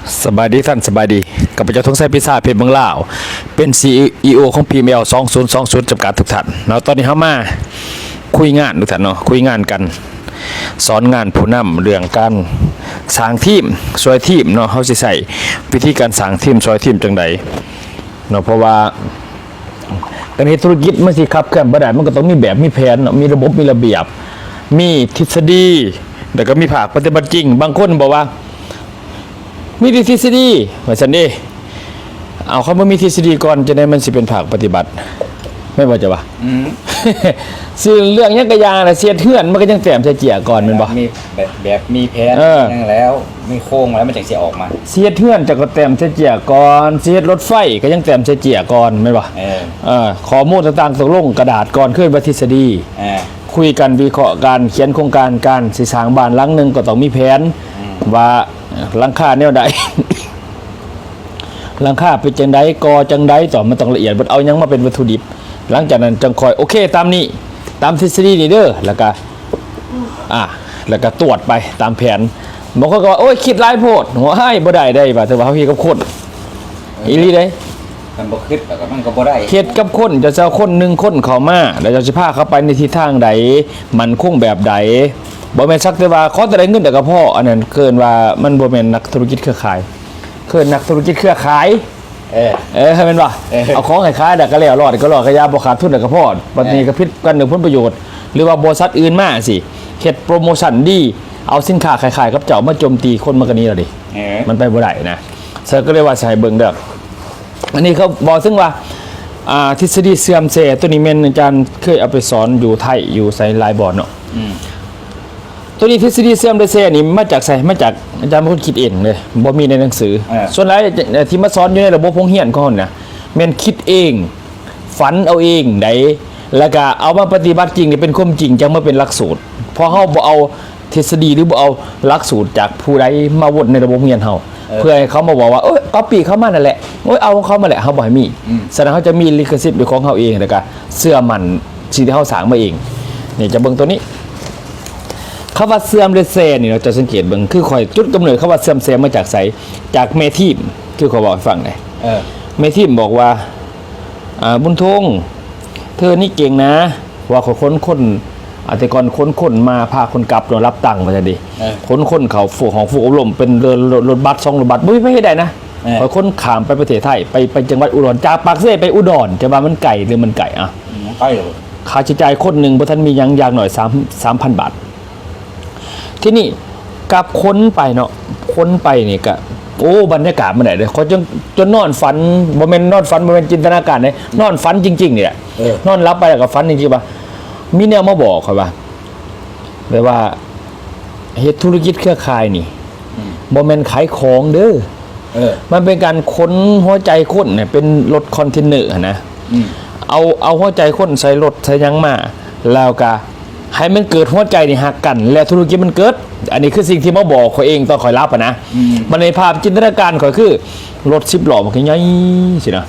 ສະບາຍດີທ່ານ ສະບາຍດີ. ຂ້າພະເຈົ້າ ທອງໄຊ ປີຊາ ເພັດເມືອງລາວ ເປັນ ຊີອີໂອ ຂອງ ພີເອັມແອລ ສອງສູນສອງສູນ ຈຳກັດ ທຸກທ່ານເນາະ. ຕອນນີ້ເຮົາມາຄຸຍງານ ທຸກທ່ານເນາະ, ຄຸຍງານກັນ ສອນງານຜູ້ນຳເລື່ອງການສ້າງທີມ ຊ່ວຍທີມເນາະ. ເຮົາຊິໃຊ້ວິທີການສ້າງທີມ ຊ່ວຍທີມຈັ່ງໃດເນາະ, ເພາະວ່າການເຮັດທຸລະກິດມັນຊິຂັບເຄື່ອນໄປໄດ້ ມັນກໍຕ້ອງມີແບບມີແຜນເນາະ, ມີລະບົບມີລະບຽບ ມີທິດສະດີ ແລ້ວກໍມີພາກປະຕິບັດຈິງ. ບາງຄົນບອກວ່າ ມີແຕ່ທິດສະດີ ວ່າຊັ້ນເດ. ເອົາ ຄັນບໍ່ມີທິດສະດີກ່ອນ ຈັ່ງໃດມັນຊິເປັນພາກປະຕິບັດ ແມ່ນບໍ່ເຈົ້າວ່າ? ອືມ ຊິເລື່ອງຫຍັງກະຢ່ານະ ຊິເຮັດເຮືອນມັນກໍຍັງແຕ້ມໃສ່ເຈ້ຍກ່ອນ ແມ່ນບໍ່? ມີແບບ ແບບມີແຜນ ເອີ ຫຍັງແລ້ວ ມີໂຄງແລ້ວ ມັນຈັ່ງຊິອອກມາ. ຊິເຮັດເຮືອນເຈົ້າກໍແຕ້ມໃສ່ເຈ້ຍກ່ອນ, ຊິເຮັດລົດໄຟກໍຍັງແຕ້ມໃສ່ເຈ້ຍກ່ອນ ແມ່ນບໍ່? ເອີ ເອີ ຂໍ້ມູນຕ່າງໆ ຕົກລົງກະດາດກ່ອນ ຄືວ່າທິດສະດີ ເອີ ຄຸຍກັນ ວິເຄາະການຂຽນໂຄງການ ການຊິສ້າງບ້ານຫຼັງໜຶ່ງກໍຕ້ອງມີແຜນ ອືມ ວ່າ ເອີ ຫຼັງຄາແນວໃດ ຫຼັງຄາເປັນຈັ່ງໃດ ກໍ່ຈັ່ງໃດ ຕ້ອງ ມັນຕ້ອງລະອຽດເບິດ. ເອົາຫຍັງມາເປັນວັດຖຸດິບ ຫຼັງຈາກນັ້ນຈັ່ງຄ່ອຍ ໂອເຄ ຕາມນີ້ ຕາມທິດສະດີນີ້ເດີ ແລ້ວກະ ອ່າ ແລ້ວກະຕວດໄປຕາມແຜນ. ບາງຄົນກໍວ່າ ໂອ້ຍ ຄິດຫຼາຍໂພດ. ໂອ້ຍ ບໍ່ໄດ້ເດ້ ວ່າ ແຕ່ວ່າເຮົາເຮັດກັບຄົນ ເອີ ອີ່ຫຼີເດ້. ຄັນບໍ່ຄິດແລ້ວກໍມັນກໍບໍ່ໄດ້ ເຮັດກັບຄົນ ເຈົ້າຊິເອົາຄົນໜຶ່ງຄົນເຂົ້າມາ ແລ້ວເຈົ້າຊິພາເຂົາໄປໃນທິດທາງໃດ ໝັ້ນຄົງແບບໃດ. ບໍ່ແມ່ນສັກແຕ່ວ່າຂໍແຕ່ໄດ້ເງິນແລ້ວກໍພໍ, ອັນນັ້ນເອີ້ນວ່າມັນບໍ່ແມ່ນນັກທຸລະກິດເຄືອຂ່າຍ. ຄືນັກທຸລະກິດເຄືອຂ່າຍ ເອີ ເອີ ແມ່ນບໍ່? ເອີ ເອົາຂອງໃຫ້ຂາຍແລ້ວກໍແລ້ວ ລອດກໍລອດ ຂາຍຢາບໍ່ຂາດທຶນແລ້ວກໍພໍ. ບັດນີ້ ເອີ ກໍຜິດກັນເລື່ອງຜົນປະໂຫຍດ ຫຼືວ່າບໍລິສັດອື່ນມາຊິເຮັດໂປຣໂມຊັນດີ ເອົາສິນຄ້າຄ້າຍໆກັບເຈົ້າມາໂຈມຕີຄົນ ມັນກໍໜີແລ້ວເດ້. ເອີ ມັນໄປບໍ່ໄດ້ນະ. ເຊິ່ງກໍເລີຍວ່າຊິໃຫ້ເບິ່ງເດີ ອັນນີ້ເຂົາບອກເຖິງວ່າ ອ່າ ທິດສະດີເສື່ອມແຊ ໂຕນີ້ແມ່ນອາຈານເຄີຍເອົາໄປສອນຢູ່ໄທ ຢູ່ໃສຫຼາຍບ່ອນເນາະ. ອືມ ໂຕນີ້ທິດສະດີເສື່ອມແລະແຊນີ້ມາຈາກໃສ? ມາຈາກອາຈານເປັນຄົນຄິດເອງເລີຍ ບໍ່ມີໃນໜັງສື. ເອີ ສ່ວນຫຼາຍທີ່ມາສອນຢູ່ໃນລະບົບໂຮງຮຽນຂອງເຮົານີ້ນະ ແມ່ນຄິດເອງ ຝັນເອົາເອງໃດ ແລ້ວກະເອົາມາປະຕິບັດຈິງ ນີ້ເປັນຄວາມຈິງ ຈັ່ງມາເປັນຫຼັກສູດ. ເພາະເຮົາບໍ່ເອົາທິດສະດີ ຫຼື ບໍ່ເອົາຫຼັກສູດຈາກຜູ້ໃດມາວົນໃນລະບົບໂຮງຮຽນເຮົາ ເອີ ເພື່ອໃຫ້ເຂົາມາບອກວ່າ ໂອ້ຍ ກັອບປີ້ເຂົາມານັ້ນແຫຼະ ໂອ້ຍ ເອົາຂອງເຂົາມາແຫຼະ. ເຮົາບໍ່ໃຫ້ມີ. ອືມ ສະນັ້ນເຮົາຈະມີລິຂະສິດເປັນຂອງເຮົາເອງ ແລ້ວກະເຊື່ອໝັ້ນສິ່ງທີ່ເຮົາສ້າງມາເອງ. ນີ້ ຈະເບິ່ງໂຕນີ້ ຄຳວ່າເສື່ອມ ແລະ ແຊນີ້ເນາະ ເຈົ້າສັງເກດເບິ່ງ ຄືຂ້ອຍ ຈຸດກຳເນີດຄຳວ່າເສື່ອມແຊມາຈາກໃສ? ຈາກແມ່ທີມ ຄືຂ້ອຍເວົ້າໃຫ້ຟັງເດ້. ເອີ ແມ່ທີມບອກວ່າ ອ່າ ບຸນທົງ ເທີນີ້ເກັ່ງນະ ເພາະວ່າຂ້ອຍຂົນຄົນ ອາ ແຕ່ກ່ອນຂົນຄົນມາ ພາຄົນກັບ ນອນຫຼັບຕັງ ວ່າຊັ້ນເດ. ເອີ ຂົນຄົນເຂົ້າຝຶກ ຫ້ອງຝຶກອົບຮົມ ເປັນ ລົດ ລົດ ລົດບັດ ສອງລົດບັດ ບໍ່ມີໃຜເຮັດໄດ້ນະ. ເອີ ຂ້ອຍຂົນຂ້າມໄປປະເທດໄທ ໄປ ໄປຈັງຫວັດອຸດອນ ຈາກປາກເຊໄປອຸດອນ ແຕ່ວ່າມັນໄກ ຫຼື ມັນໃກ້ ອະ ອືມ ໄກເລີຍ. ຄ່າໃຊ້ຈ່າຍຄົນໜຶ່ງບໍ່ທັນມີຫຍັງ ຢ່າງໜ້ອຍສາມ ສາມພັນບາດ. ທີນີ້ກັບຂົນໄປເນາະ ຂົນໄປນີ້ກະ ໂອ້ ບັນຍາກາດມັນໄດ້ເດ້. ຂ້ອຍຈົນ ຈົນນອນຝັນ ບໍ່ແມ່ນນອນຝັນ ບໍ່ແມ່ນຈິນຕະນາການເດ້ ນອນຝັນຈິງໆນີ້ແຫຼະ. ເອີ ນອນຫຼັບໄປແລ້ວກໍຝັນຈິງໆວ່າ ມີແນວມາບອກຂ້ອຍວ່າ ແບບວ່າເຮັດທຸລະກິດເຄືອຂ່າຍນີ້ ອືມ ບໍ່ແມ່ນຂາຍຂອງເດີ. ເອີ ມັນເປັນການຂົນຫົວໃຈຄົນ ເປັນລົດຄອນເທນເນີຫັ້ນນະ. ອືມ ເອົາ ເອົາຫົວໃຈຄົນໃສ່ລົດໃສ່ຫຍັງມາ ແລ້ວກະໃຫ້ມັນເກີດຫົວໃຈນີ້ຮັກກັນ ແລ້ວທຸລະກິດມັນເກີດ. ອັນນີ້ຄືສິ່ງທີ່ມາບອກຂ້ອຍເອງຕອນຂ້ອຍຫຼັບຫັ້ນນະ. ອືມ ບັດນີ້ພາບຈິນຕະນາການຂ້ອຍຄືລົດສິບລໍ້ບັກໃຫຍ່ຊີ້ນະ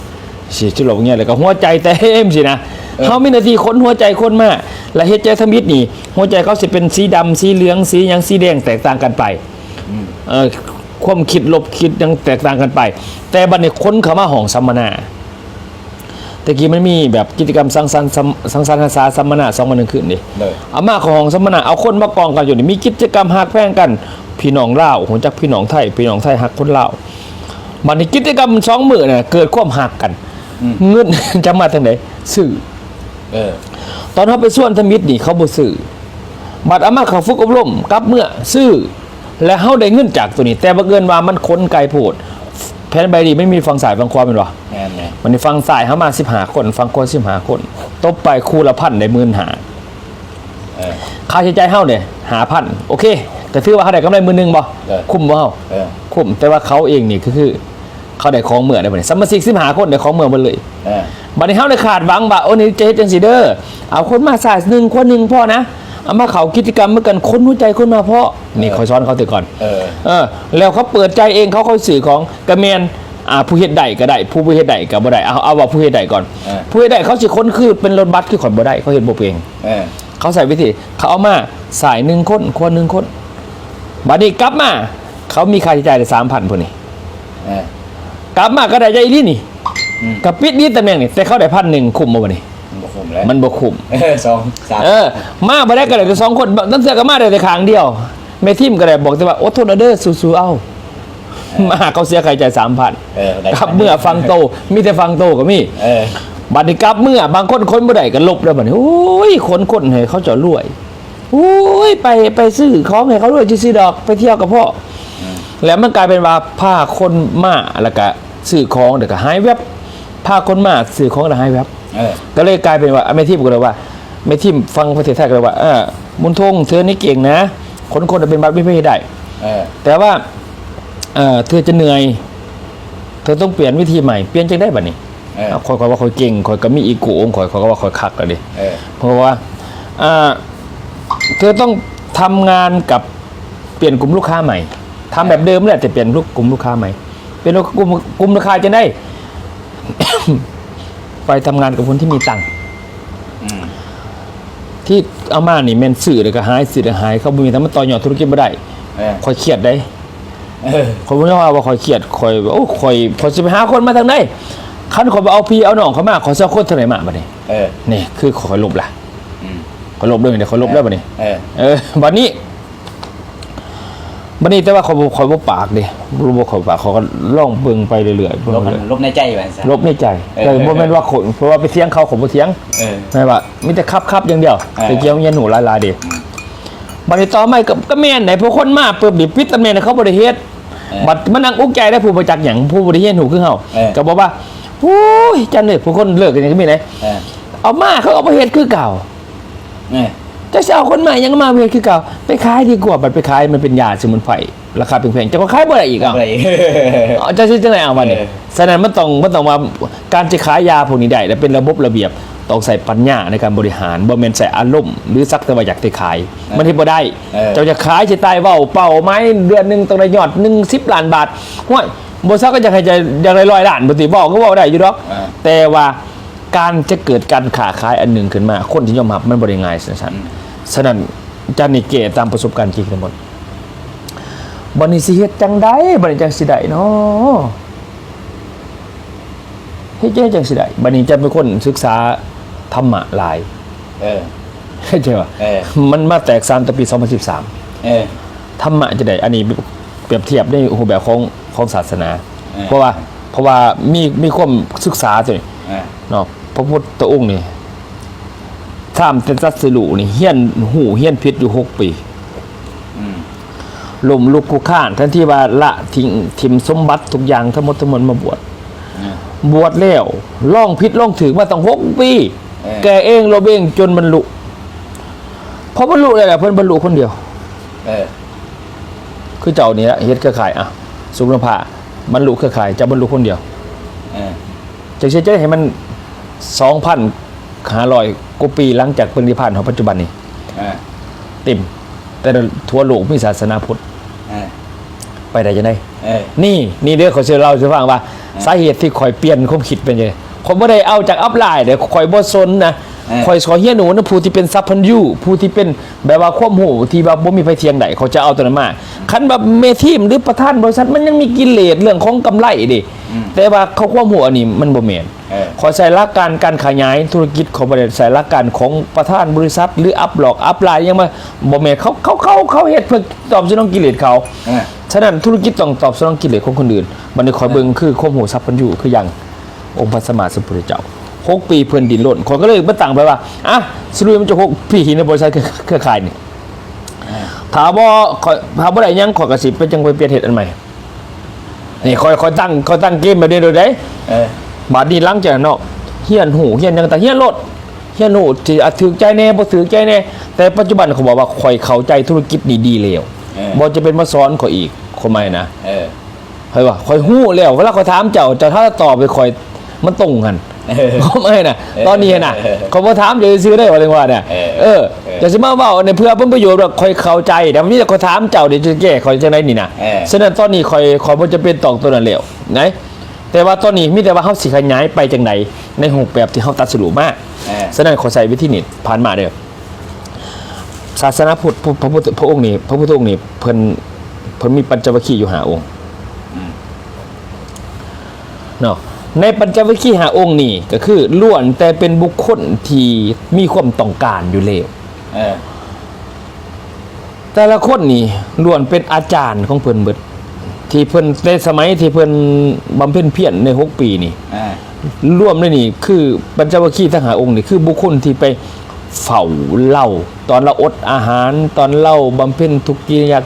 ສິບລໍ້ບັກໃຫຍ່ ແລ້ວກໍຫົວໃຈເຕັມຊີ້ນະ. ເອີ ເຮົາມີໜ້າທີ່ຂົນຫົວໃຈຄົນມາ ແລ້ວເຮັດໃຈທຳອິດນີ້ ຫົວໃຈເຂົາຊິເປັນສີດຳ ສີເຫຼືອງ ສີຫຍັງ ສີແດງ ແຕກຕ່າງກັນໄປ. ອືມ ເອີ ຄວາມຄິດລົບຄິດຫຍັງແຕກຕ່າງກັນໄປ. ແຕ່ບັດນີ້ຄົນເຂົ້າມາຫ້ອງສຳມະນາ ແຕ່ກີ້ມັນມີແບບກິດຈະກຳສັງສັນ ສຳ ສັງສັນຫັນສາສຳມະນາ ສອງວັນໜຶ່ງຄືນເດ້. ເອີ ເອົາມາເຂົ້າຫ້ອງສຳມະນາ ເອົາຄົນມາກອງກັນຢູ່ນີ້ ມີກິດຈະກຳຮັກແພງກັນ ພີ່ນ້ອງລາວຮູ້ຈັກພີ່ນ້ອງໄທ ພີ່ນ້ອງໄທຮັກຄົນລາວ. ບັດນີ້ກິດຈະກຳສອງມື້ນະ ເກີດຄວາມຮັກກັນ. ອືມ ເງິນຈະມາທາງໃດ? ຊື້. ເອີ ຕອນເຮົາໄປຊວນທຳອິດນີ້ ເຂົາບໍ່ຊື້. ບັດເອົາມາເຂົ້າຝຶກອົບຮົມ ກັບເມືອ ຊື້ ແລະ ເຮົາໄດ້ເງິນຈາກໂຕນີ້ ແຕ່ບັງເອີນວ່າມັນຂົນໄກໂພດ. ແຜ່ນໃບນີ້ມັນມີຝັ່ງຊ້າຍຝັ່ງຂວາແມ່ນບໍ່? ແມ່ນໆ ບັດນີ້ຝັ່ງຊ້າຍເຮົາມາສິບຫ້າຄົນ ຝັ່ງຂວາສິບຫ້າຄົນ ຕົບໄປຄູ່ລະພັນ ໄດ້ໝື່ນຫ້າ. ເອີ ຄ່າໃຊ້ຈ່າຍເຮົາເດ້ຫ້າພັນ ໂອເຄ ກໍຖືວ່າເຮົາໄດ້ກຳໄລໝື່ນໜຶ່ງບໍ່? ເອີ ຄຸ້ມບໍ່ເຮົາ? ເອີ ຄຸ້ມ. ແຕ່ວ່າເຂົາເອງນີ້ກໍຄື ເຂົາໄດ້ຂອງເມືອໄດ້ບັດນີ້ ສະມາຊິກສິບຫ້າຄົນໄດ້ຂອງເມືອເບິດເລີຍ. ເອີ ບັດນີ້ເຮົາໄດ້ຄາດຫວັງວ່າ ໂອ້ ນີ້ຈະເຮັດຈັ່ງຊີ້ເດີ ເອົາຄົນມາຊ້າຍໜຶ່ງຄົນໜຶ່ງພໍນະ ເອົາມາເຂົ້າກິດຈະກຳນຳກັນ ຂົນຫົວໃຈຄົນມາພໍ້. ນີ້ ເອີ ຂ້ອຍສອນເຂົາແຕ່ກ່ອນ. ເອີ ເອີ ແລ້ວເຂົາເປີດໃຈເອງ ເຂົາ ເຂົາຊື້ຂອງ ກໍແມ່ນ ອ່າ ຜູ້ເຮັດໄດ້ກໍໄດ້ ຜູ້ບໍ່ເຮັດໄດ້ກໍບໍ່ໄດ້. ເອົາ ເອົາວ່າຜູ້ເຮັດໄດ້ກ່ອນ. ເອີ ຜູ້ເຮັດໄດ້ ເຂົາຊິຂົນຄືເປັນລົດບັສ ຄືຂ້ອຍບໍ່ໄດ້ ເຂົາເຮັດບໍ່ເກັ່ງ. ເອີ ເຂົາໃຊ້ວິທີ ເຂົາເອົາມາຊ້າຍໜຶ່ງຄົນ ຂວາໜຶ່ງຄົນ ບັດນີ້ກັບມາ ເຂົາມີຄ່າໃຊ້ຈ່າຍໄດ້ສາມພັນພຸ້ນນີ້. ເອີ ກັບມາກໍໄດ້ໃຈອີ່ຫຼີນີ້ ອືມ ກໍປິດດີຕຳແໜ່ງນີ້ ແຕ່ເຂົາໄດ້ພັນໜຶ່ງ ຄຸ້ມບໍ່ບັດນີ້? ມັນບໍ່ຄຸ້ມແລ້ວ ມັນບໍ່ຄຸ້ມ ເອີ ສອງ ສາມ ເອີ ມາບໍ່ໄດ້ກໍໄດ້ແຕ່ສອງຄົນ ບາງເທື່ອກໍມາໄດ້ແຕ່ຂ້າງດຽວ ແມ່ທີມກໍໄດ້ບອກແຕ່ວ່າ ອົດທົນເອົາເດີ ສູ້ໆເອົາ ເອີ ມາເຂົາເສຍຄ່າໃຊ້ຈ່າຍສາມພັນ ເອີ ໄດ້ ກັບເມືອຝັ່ງໂຕ ມີແຕ່ຝັ່ງໂຕກໍມີ ເອີ ບັດນີ້ກັບເມືອ ບາງຄົນຂົນບໍ່ໄດ້ກໍລົບແລ້ວບັດນີ້ ໂອ້ຍ ຂົນຄົນໃຫ້ເຂົາເຈົ້າລວຍ ໂອ້ຍ ໄປ ໄປຊື້ຂອງໃຫ້ເຂົາລວຍຊື່ໆດອກ ໄປທ່ຽວກໍພໍ ອືມ ແລ້ວມັນກາຍເປັນວ່າພາຄົນມາ ແລ້ວກະຊື້ຂອງ ແລ້ວກະຫາຍແວັບ ພາຄົນມາຊື້ຂອງແລ້ວຫາຍແວັບ ເອີ ກໍເລີຍກາຍເປັນວ່າ ແມ່ທີມກໍເລີຍວ່າ ແມ່ທີມຝັ່ງປະເທດໄທກໍເລີຍວ່າ ເອີ ບຸນທົງ ເທື່ອນີ້ເກັ່ງນະ ຂົນຄົນເປັນບັດວິໄພໄດ້ ເອີ ແຕ່ວ່າ ເອີ ເທື່ອຈະເມື່ອຍ ເທື່ອຕ້ອງປ່ຽນວິທີໃໝ່ ປ່ຽນຈັ່ງໃດບັດນີ້? ເອີ ຂ້ອຍ ຂ້ອຍວ່າຂ້ອຍເກັ່ງ ຂ້ອຍກໍມີອີໂກ້ຂອງຂ້ອຍ ຂ້ອຍກໍວ່າຂ້ອຍຄັກແລ້ວເດ້ ເອີ ເພາະວ່າ ອ່າ ເທື່ອຕ້ອງທຳງານກັບ ປ່ຽນກຸ່ມລູກຄ້າໃໝ່ ທຳແບບເດີມແຫຼະ ແຕ່ປ່ຽນລູກ ກຸ່ມລູກຄ້າໃໝ່ ປ່ຽນກຸ່ມ ກຸ່ມລູກຄ້າຈັ່ງໃດ? ໄປທຳງານກັບຄົນທີ່ມີຕັງ ອືມ ທີ່ເອົາມານີ້ແມ່ນຊື້ແລ້ວກໍຫາຍ ຊື້ແລ້ວຫາຍ ເຂົາບໍ່ມີທາງມາຕໍ່ຍອດທຸລະກິດບໍ່ໄດ້ ເອີ ຂ້ອຍຄຽດເດ້ ເອີ ຂ້ອຍບໍ່ຍອມຮັບວ່າຂ້ອຍຄຽດ ຂ້ອຍ ໂອ້ ຂ້ອຍ ຂ້ອຍຊິໄປຫາຄົນມາທາງໃດ? ຄັນຂ້ອຍບໍ່ເອົາພີ່ເອົານ້ອງຂ້ອຍມາ ຂ້ອຍຊິເອົາຄົນທາງໃດມາບັດນີ້? ເອີ ນີ້ຄືຂ້ອຍລົບລະ ອືມ ຂ້ອຍລົບເລີຍ ຂ້ອຍລົບແລ້ວບັດນີ້ ເອີ ເອີ ບັດນີ້ ບັດນີ້ ແຕ່ວ່າຂ້ອຍບໍ່ ຂ້ອຍບໍ່ປາກເດ້ ບໍ່ ຂ້ອຍບໍ່ປາກ ຂ້ອຍກໍລອງເບິ່ງໄປເລື້ອຍໆ ລົບ ເບິ່ງເລື້ອຍໆ ລົບໃນໃຈວ່າຊັ້ນ ລົບໃນໃຈ ເອີ ແຕ່ບໍ່ແມ່ນວ່າຄົນ ເພາະວ່າໄປຖຽງເຂົາ ຂ້ອຍບໍ່ຖຽງ ເອີ ແມ່ນວ່າມີແຕ່ຂັບໆຢ່າງດຽວ ເອີ ແຕ່ກ່ຽວຮຽນຮູ້ຫຼາຍໆເດ້ ອືມ ບັດນີ້ຕໍ່ມາກໍ ກໍແມ່ນໄດ໋ ພວກຄົນມາປຶບນີ້ ປິດຕຳແໜ່ງໃຫ້ເຂົາບໍ່ໄດ້ເຮັດ ເອີ ບັດມານັ່ງອຸກໃຈໄດ້ ຜູ້ບໍ່ຈັກຫຍັງ ຜູ້ບໍ່ໄດ້ຮຽນຮູ້ຄືເຮົາ ເອີ ກໍບອກວ່າ ໂອ້ຍ ຈັນເອີຍ ພວກຄົນເລີກກັນຫຍັງກໍມີໄດ໋ ເອີ ເອົາມາເຂົາກໍບໍ່ເຮັດຄືເກົ່າ ເອີ ເຈົ້າຊິເອົາຄົນໃໝ່ຫຍັງມາເຮັດຄືເກົ່າ ໄປຂາຍດີກວ່າ ບັດໄປຂາຍມັນເປັນຢາສະໝຸນໄພ ລາຄາແພງໆ ເຈົ້າກໍຂາຍບໍ່ໄດ້ອີກ ເອົາ ບໍ່ໄດ້ອີກ ເອົາ ເຈົ້າຊິຈັ່ງໃດເອົາບັດນີ້ ເອີ ສະນັ້ນມັນຕ້ອງ ມັນຕ້ອງວ່າ ການຈະຂາຍຢາພວກນີ້ໄດ້ ແລະ ເປັນລະບົບລະບຽບ ຕ້ອງໃຊ້ປັນຍາໃນການບໍລິຫານ ບໍ່ແມ່ນໃຊ້ອາລົມ ຫຼື ສັກແຕ່ວ່າຢາກໄດ້ຂາຍ ເອີ ມັນເຮັດບໍ່ໄດ້ ເອີ ເຈົ້າຈະຂາຍຊິຕາຍ ເວົ້າເປົ້າໝາຍເດືອນໜຶ່ງຕ້ອງໄດ້ຍອດໜຶ່ງສິບລ້ານບາດ ຫ້ວຍ ບໍລິສັດກໍຢາກໃຫ້ ຢາກໄດ້ຮ້ອຍລ້ານພຸ້ນຕິ ເວົ້າກໍເວົ້າໄດ້ຢູ່ດອກ ເອີ ແຕ່ວ່າ ການຈະເກີດການຄ້າຂາຍອັນໜຶ່ງຂຶ້ນມາ ຄົນທີ່ຍອມຮັບມັນບໍ່ໄດ້ງ່າຍຊັ້ນ ອືມ ສະນັ້ນ ຈັນນີ້ແກ້ຕາມປະສົບການຈິງທັງໝົດ ບັດນີ້ຊິເຮັດຈັ່ງໃດ ບັດນີ້ຈັ່ງຊິໄດ້ນໍ ເຮັດຈັ່ງໃດຈັ່ງຊິໄດ້ ບັດນີ້ຈັນເປັນຄົນສຶກສາທຳມະຫຼາຍ ເອີ ເຂົ້າໃຈບໍ່ ເອີ ມັນມາແຕກສານຕັ້ງແຕ່ປີສອງພັນສິບສາມ ເອີ ທຳມະຈັ່ງໃດ ອັນນີ້ປຽບທຽບໃນຮູບແບບຂອງ ຂອງສາສະໜາ ເອີ ເພາະວ່າ ເພາະວ່າມີ ມີຄວາມສຶກສາຕົວນີ້ ເອີ ເນາະ ພະພຸດທະອົງນີ້ ທຳແຕ່ຕັດສະຮູ້ນີ້ ຮຽນຮູ້ຮຽນຜິດຢູ່ຫົກປີ ອືມ ລົ້ມລຸກຄຸກຄານ ທັນທີ່ວ່າລະຖິ້ມ ຖິ້ມສົມບັດທຸກຢ່າງທັງໝົດທັງມວນມາບວດ ເອີ ບວດແລ້ວລອງຜິດລອງຖືກມາຕັ້ງຫົກປີ ເອີ ແກ່ເອງລົບເອງຈົນບັນລຸ ພໍບັນລຸແລ້ວ ເພິ່ນບັນລຸຄົນດຽວ ເອີ ຄືເຈົ້ານີ້ລະ ເຮັດເຄືອຂ່າຍ ອ່ະ ສຸກນຳພາ ບັນລຸເຄືອຂ່າຍ ເຈົ້າບັນລຸຄົນດຽວ ເອີ ຈັ່ງຊີ້ຈະເຮັດໃຫ້ມັນ ສອງພັນຫ້າຮ້ອຍກວ່າປີຫຼັງຈາກປະລິນິບພານຮອດປັດຈຸບັນນີ້ ເອີ ເຕັມ ແຕ່ທົ່ວໂລກມີສາສະໜາພຸດ ເອີ ໄປໄດ້ຈັ່ງໃດ? ເອີ ນີ້ ນີ້ເດີ ຂ້ອຍຊິເລົ່າສູ່ຟັງວ່າ ເອີ ສາເຫດທີ່ຂ້ອຍປ່ຽນຄວາມຄິດເປັນຈັ່ງໃດ. ຂ້ອຍບໍ່ໄດ້ເອົາຈາກອັບລາຍເດີ ຂ້ອຍບໍ່ສົນນະ ເອີ ຂ້ອຍ ຂ້ອຍຮຽນຮູ້ນຳຜູ້ທີ່ເປັນສັບພັນຍູ ຜູ້ທີ່ເປັນ ແບບວ່າຄວາມຮູ້ທີ່ວ່າບໍ່ມີໃຜຖຽງໄດ້ ເຂົາຈະເອົາຕົວນັ້ນມາ. ຄັນວ່າແມ່ທີມ ຫຼື ປະທານບໍລິສັດ ມັນຍັງມີກິເລດເລື່ອງຂອງກຳໄລເດ້ ອືມ ແຕ່ວ່າເຂົາຄວາມຮູ້ອັນນີ້ມັນບໍ່ແມ່ນ. ເອີ ເຂົາໃຊ້ຫຼັກການການຂະຫຍາຍທຸລະກິດ ເຂົາບໍ່ໄດ້ໃຊ້ຫຼັກການຂອງປະທານບໍລິສັດ ຫຼື ອັບຫຼອກອັບລາຍຫຍັງມາ ບໍ່ແມ່ນ. ເຂົາ ເຂົາ ເຂົາ ເຂົາເຮັດເພື່ອຕອບສະໜອງກິເລດເຂົາ. ເອີ ສະນັ້ນທຸລະກິດຕ້ອງຕອບສະໜອງກິເລດຂອງຄົນອື່ນ. ບັດນີ້ຂ້ອຍເບິ່ງຄືຄວາມຮູ້ສັບພັນຍູ ຄືຢ່າງ ອົງພະສຳມາສຳພຸດທະເຈົ້າ ຫົກປີເພິ່ນດິ້ນລົນ ຂ້ອຍກໍເລີຍມາຕັ້ງໄປວ່າ ອ່ະ ສະລຸຍມັນຈະຫົກປີໃນບໍລິສັດເຄືອ ເຄືອຂ່າຍນີ້ ຖ້າບໍ່ ຂ້ອຍ ຖ້າບໍ່ໄດ້ຫຍັງ ຂ້ອຍກໍຊິໄປ ຈັ່ງໄປປ່ຽນເຮັດອັນໃໝ່. ນີ້ຂ້ອຍ ຂ້ອຍຕັ້ງ ຂ້ອຍຕັ້ງເກມແບບນີ້ໂລດເດ້. ເອີ ບາດນີ້ຫຼັງຈາກນັ້ນເນາະ ຮຽນຮູ້ ຮຽນຫຍັງຕ່າງ ຮຽນໂລດ ຮຽນຮູ້ ຖືກ ອາ ຖືກໃຈແດ່ ບໍ່ຖືກໃຈແດ່ ແຕ່ປັດຈຸບັນຂ້ອຍບອກວ່າຂ້ອຍເຂົ້າໃຈທຸລະກິດນີ້ດີແລ້ວ. ເອີ ບໍ່ຈຳເປັນມາສອນຂ້ອຍອີກ ຄວາມໝາຍນະ. ເອີ ຂ້ອຍວ່າຂ້ອຍຮູ້ແລ້ວ ເວລາຂ້ອຍຖາມເຈົ້າ ເຈົ້າຖ້າຕອບໃຫ້ຂ້ອຍ ມັນຕົງຫັ້ນ. ເອີ ຄວາມໝາຍນະ ເອີ ຕອນນີ້ນະ ເອີ ຂ້ອຍບໍ່ຖາມເຈົ້າຊື່ໆເດ້ ວ່າຈັ່ງວ່ານະ. ເອີ ເອີ ເອີ ເຈົ້າຊິມາເວົ້າໃນເພື່ອຜົນປະໂຫຍດວ່າຂ້ອຍເຂົ້າໃຈ ແຕ່ມີແຕ່ຂ້ອຍຖາມເຈົ້າເດ້ ເຈົ້າຊິແກ້ຂ້ອຍຈັ່ງໃດນີ້ນະ. ເອີ ສະນັ້ນຕອນນີ້ຂ້ອຍ ຂ້ອຍບໍ່ຈຳເປັນຕ້ອງໂຕນັ້ນແລ້ວນະ ແຕ່ວ່າຕອນນີ້ມີແຕ່ວ່າເຮົາຊິຂະຫຍາຍໄປຈັ່ງໃດ ໃນຮູບແບບທີ່ເຮົາຕັດສະລຸມາ. ເອີ ສະນັ້ນຂ້ອຍໃຊ້ວິທີນີ້ຜ່ານມາເດີ. ສາສະໜາພຸດ ພະ ພະພຸດ ພະອົງນີ້ ພະພຸດທະອົງນີ້ ເພິ່ນ ເພິ່ນມີປັນຈະວັກຄີຢູ່ຫ້າອົງ. ອືມ ເນາະ ໃນປັນຈະວັກຄີຫ້າອົງນີ້ ກໍຄືລ້ວນແຕ່ເປັນບຸກຄົນທີ່ມີຄວາມຕ້ອງການຢູ່ແລ້ວ. ເອີ ແຕ່ລະຄົນນີ້ລ້ວນເປັນອາຈານຂອງເພິ່ນເບິດ ທີ່ເພິ່ນ ແຕ່ສະໄໝທີ່ເພິ່ນບຳເພັນພຽນໃນຫົກປີນີ້ ເອີ ລວມໃນນີ້ຄືປັນຈະວັກຄີທັງຫ້າອົງນີ້ ຄືບຸກຄົນທີ່ໄປເຝົ້າລາວ ຕອນລາວອົດອາຫານ ຕອນລາວບຳເພັນທຸກກິລິຍາ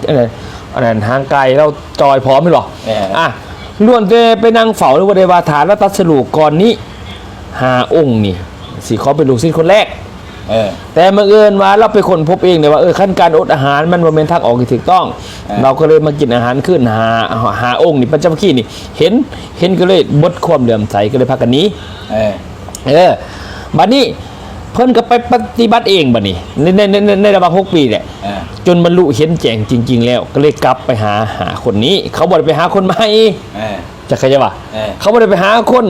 ອັນນັ້ນ ຮ່າງກາຍລາວຈ່ອຍຜອມແມ່ນບໍ່? ເອີ ອ່ະ ລ້ວນແຕ່ໄປນັ່ງເຝົ້າ ຫຼືວ່າໄດ້ວ່າຖ້າລາວຕັດສະຮູ້ກ່ອນນີ້ ຫ້າອົງນີ້ ຊິຂໍເປັນລູກສິດຄົນແລກ. ເອີ ແຕ່ບັງເອີນວ່າລາວໄປຄົ້ນພົບເອງໄດ້ວ່າ ເອີ ຄັນການອົດອາຫານມັນບໍ່ແມ່ນທາງອອກທີ່ຖືກຕ້ອງ ເອີ ລາວກໍເລີຍມາກິນອາຫານຄືນ. ຫ້າ ຫ້າອົງນີ້ ປັນຈະວັກຄີນີ້ ເຫັນ ເຫັນກໍເລີຍເບິດຄວາມເຫຼື້ອມໃສ ກໍເລີຍພາກັນໜີ. ເອີ ເອີ ບັດນີ້ເພິ່ນກໍໄປປະຕິບັດເອງບັດນີ້ ໃນ ໃນ ໃນ ໃນລະຫວ່າງຫົກປີແຫຼະ ເອີ ຈົນບັນລຸເຫັນແຈ້ງຈິງໆແລ້ວ ກໍເລີຍກັບໄປຫາຫ້າຄົນນີ້. ເຂົາບໍ່ໄດ້ໄປຫາຄົນໃໝ່ ເອີ ຈັກເຂົ້າໃຈບໍ່? ເອີ ເຂົາບໍ່ໄດ້ໄປຫາຄົນ